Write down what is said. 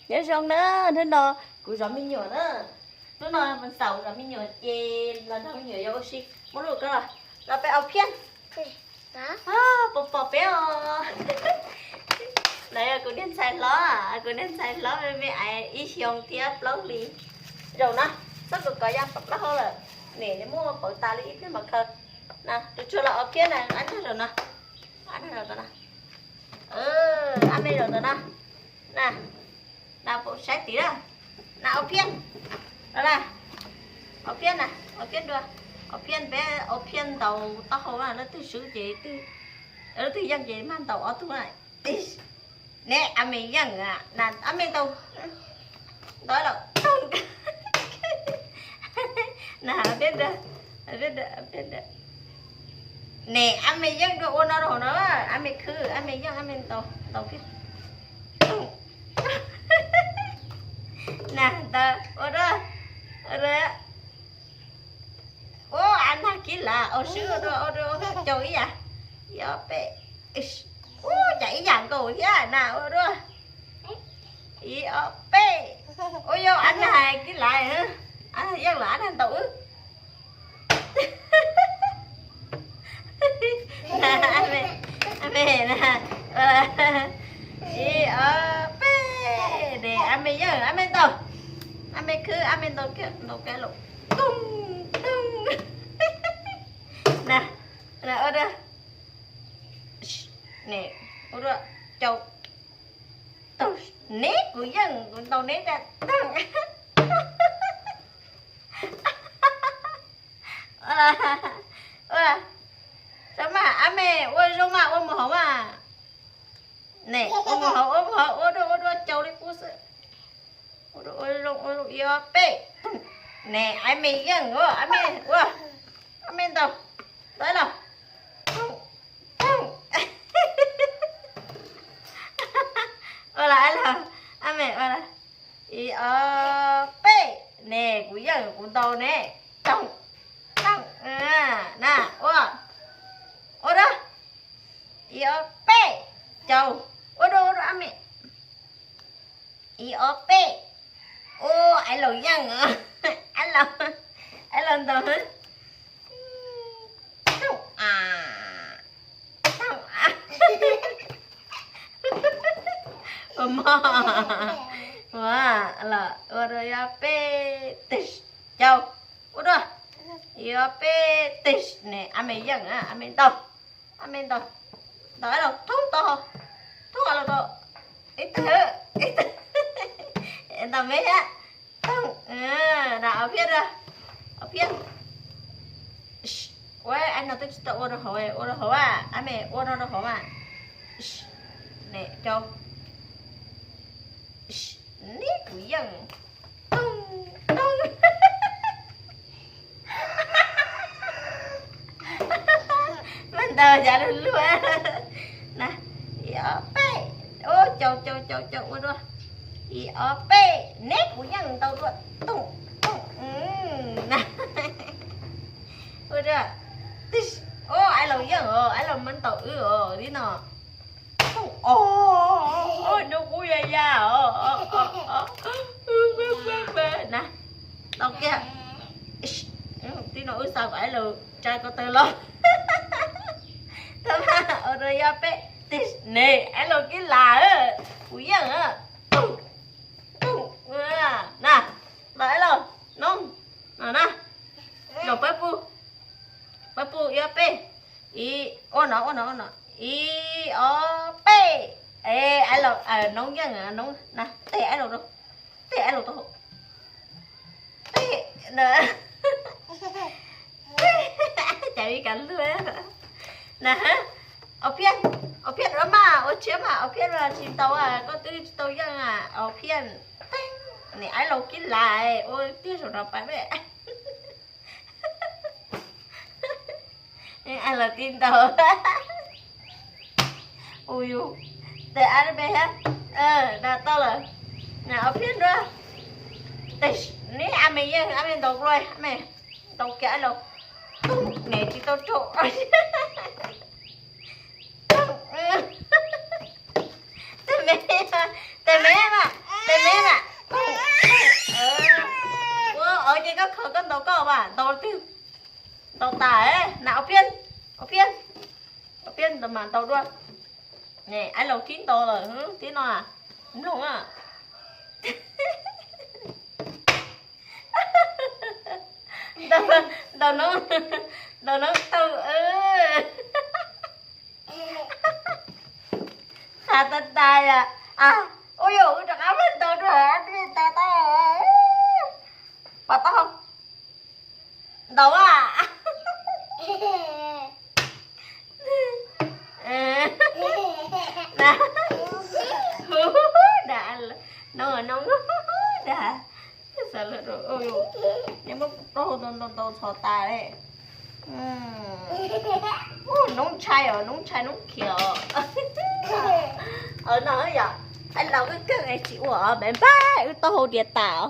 Nyob zoo na, hnub no kuv zov me nyuam na. Hnub no xaum zov me nyuam ces los nrog me nyuam yos ua si. Muab lub koj los, los peb ua phiaj. Pom pom peb os. Lawv yog kuv niag ntxhais hlob, kuv niag ntxhais hlob me me ib xyoos thiab plaub hlis. Zaum no, txhob kov kov ya pom plaub hau lawm. Nim muab pauv tas li ib pliag mam khaws. Tus tsuag los ua phiaj na, ab ntag zaum no. Ab ntag zaum no. Ab me zaum no na. Na, pom saib tid na. Na, ua phiaj. No na. Ua phiaj na, ua phiaj dua. Ua phiaj, peb ua phiaj ntaus taub hau na, leej twg swb ces, leej twg yeej ces mag ntaus ob tug na. Ne, ab me yeej, na, ab me ntaus. Ntaus los. Na, ab me yeej dua ua no rau hauv no, ab me khwv, ab me yeej, ab me ntaus, ntaus kiag. Na, ntawd ua dua, ua dua. Ua, ab nag kib lav, ua swb ua dua, ua dua, ua dua, caum ib yam. Ib ob peb. Ua cas ib yam nkaus thiab na, ua dua. Ib ob peb. Ua yog ab nag kib lav, ab nag yeej los ab nag ntaus wb. Ab me, ab me na. Ib ob peb. Ne, ab me yeej, ab me ntaus. Ab me khwv, ab me ntaus kiag, ntaus kiag los. Toog, toog. Na, na, ua dua. Ne, ua dua, caum. Neb kuv yeej, kuv ntaus neb tiag. Ua, ua, ab me, ua zoo mas, ua mus hauv mas. Ne, ua mus hauv, ua mus hauv, ua dua, ua dua, caum li qub xwb. Ua zoo, ua zoo, ib ob peb. Ne, ab me yeej, ab me, ua, ab me ntaus, ntaus los. Ua los, ab los, ab me ua los. Ib ob peb. Ne, kuv yeej, kuv ntaus ne. Toog, toog, na, ua, ua dua. Ib ob peb, caum, ua dua, ua dua, ab me. Ib ob peb. Ua, ab laus yeej, ab laus, ab laus ntaus. Ua mog, ua, los ua dua, ib ob peb, tig, caum, ua dua. Ib ob peb, tig, ne, ab me yeej, ab me ntaus. Ab me ntaus, ntaus ab laus thoob tau, thoob ab laus tau. Ib teg, ib teg, ntaus me thiab. Toog, na, ua phiaj dua, ua phiaj. Ua, ab no twb tsis tau ua rau hauv, ua rau hauv, ab me ua no rau hauv mas. Ne, caum. Neb kuv yeej. Toog, toog. Mas ntaus cas luag luag. Na, ib ob peb. Ua, caum, caum, caum, caum, ua dua. Ib ob peb, neb kuv yeej ntaus dua. Toog, toog. Na, ua dua. Ua, ab laus yeej os, ab laus mas ntaus wb os li no. Os, nub qub ya ya os. Na, tau kiag. Tib no wb xav kom ab laus tsa ko taw los. Tau mas, ua dua, ib ob peb, tig, ne, ab laus kib las, kuv yeej. Na, los ab laus, no, no na. Los pab pug, pab pug ib ob peb. Ib, ua no, ua no, ua no. Ib ob peb. Es ab laus noob yeej, noob na, teg ab laus rau, teg ab laus rau. Teg, na, cas li cas luag. Na, ua phiaj, ua phiaj dua mas, ua tshiab mas, ua phiaj dua tsis ntaus, koj twb tsis tau yeej, ua phiaj. Teeb, ne ab laus kib las, ua tiag saum no pab me. Ab laus kib ntaus. Ua yus, tes ab me thiab, na tau lawm. Na, ua phiaj dua. Neb ab me yeej, ab me ntaus dua, ab me ntaus kiag ab laus. Neb tsis tau rau. Tes me, tes me mas, tes me Ntaus twg? Ntaus tas, na ua piab, ua piab, ua piab ntawd mas ntaus dua. Ne, ab laus tib ntaus lawm, tib no, mloog a. Ntaus noob, ntaus noob tawg. Qab tag tag, a, ua yog wb rov qab mus ntaus dua, ntaus tau, pom tau, ntaus a. Dag, noob, noob dag, xav lawm, nej muab plaub hau ntau ntau ntxhov tas li. Noob ntshai os, noob ntshai noob khiav os. No yog, ab laus kawg kawg tsis ua os, bye bye, wb taub hau diav tas os.